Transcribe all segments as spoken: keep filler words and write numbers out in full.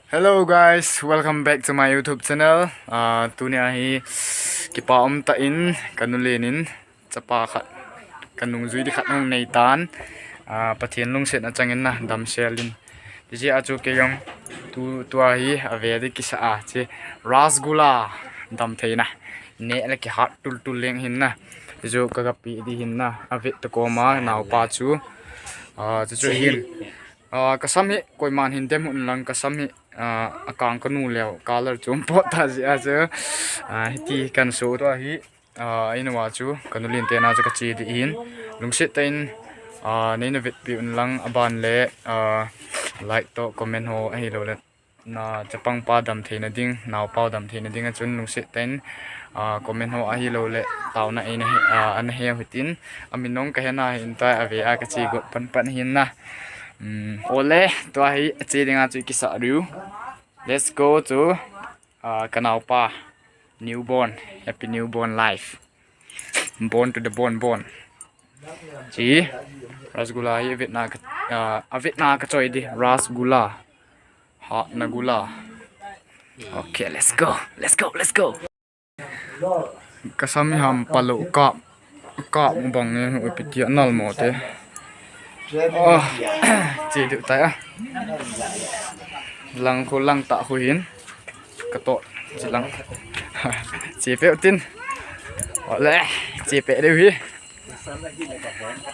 Hello guys, welcome back to my YouTube channel. Ah, tuni ahi kipa um tah in ka nu len in chapa khat, ka nungjui di khat hung nei tan. Ah, Pathen lungset a chang in na damsel in. Tijeh a chu kei jong tu, tua hi ave di kisa a chi rasgulla dam thei na. Ne le kihat tul tul leng hin na. Chu ka ga pe di hin na. Ave to koma naopa chu. Ah, chu chu hin. Ah, ka sam hi koiman hin dem un lang ka sam hi, ah, akang ka nu leo color chu um pot ta jeh a chu. Ah, hiti kan so to hi, ah, in wa chu ka nu len te na chu ka che di hin. Lungset tah in, ah, nei na vet pi un lang aban le, ah, like to comment ho ahilou le. Na chapang pa dam thei na ding, naopa dam thei na ding a chun lungset tah in, ah, comment ho ahilou le taona ei na he, ah, ana he hitin, amin nong ka he na hin tai ave a ka che got pan pan hin na. Um, ole, tua hi a che ding a chu kisa riu. Let's go to, ah, ka naopa newborn, happy newborn life. Born to the bone bone. Chi rasgulla hi avet na ka, ah, avet na ka choi di rasgulla. Ha na gulla. Okay, let's go. Let's go. Let's go. Ka sam hi ham palo kap, kap bang ne hu piti anal mo te. Oh, che diu tai a. Lang khu lang ta khu hin. Ka to chi lang. Che pe tin. Ole, che pe diu hi.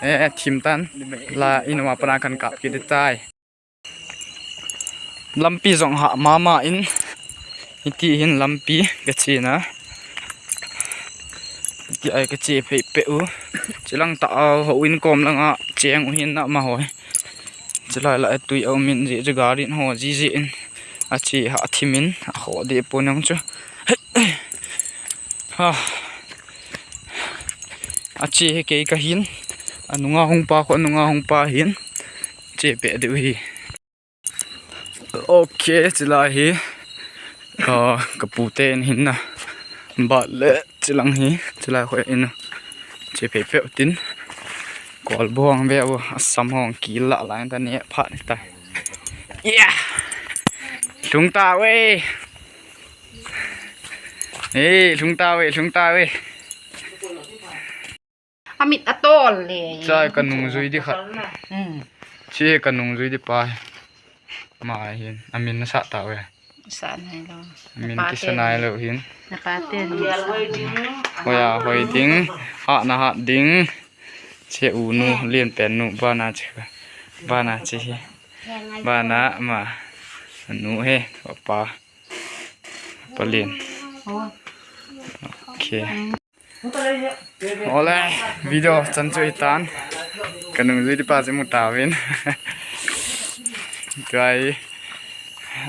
Eh, thim tan. La in ma pana kan kap ki di tai. Lampi jong ha mama in, hiti hin lampi ka che na. Hiti ai ka che phei pe u. Chilang ta a ho in kom lang a cheng u hin na ma hoi. Chilai la tui a um in ji, ji gari ho ji ji in. A che ha thim in, a ho de po nang chu. Ha. A che hi kei ka hin. A nunga hung pa ko, a nunga hung pa hin. Che pe diu hi. Ok, chilai hi, ah, ka pu te in hin na. Bat le chilang hi, chilai khoi in. Che phei phei tin. Kol bong ve u, asam hong kila la ta ne phat ta. Yeah! Lhung ta ve. Eh, lhung ta ve, lhung ta ve. Amit atol le. Chai ka nungjui di khat. Hmm. Chi ka nungjui di pa. Ma hin, amin na sa ta ve. Sa nai lo. Amin kisa nai lo hin. Na pa te ni. Hoiya, hoi ding. Ha na ha ding. Che u nu, lien pen nu, bana che. Bana che hi. Bana ma. Nu he, pa. Palin. Oh. Ok. Ole, video chan chu hitan. Ka nungjui di pa chu mu ta vin. Tua hi,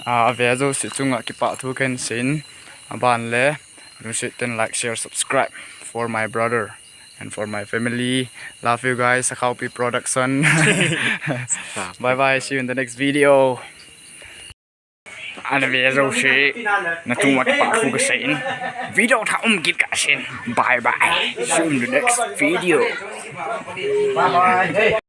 ah, ave jouse chunga kipa thu kan seiyin. Aban le, lungset tah in like, share, subscribe for my brother and for my family. Love you guys, Sakhaopi Production. Bye bye, see you in the next video. Ana ve jouse, na chunga kipa thu ka seiyin. Video thah um kit ka seiyin. Bye bye. See you in the next video.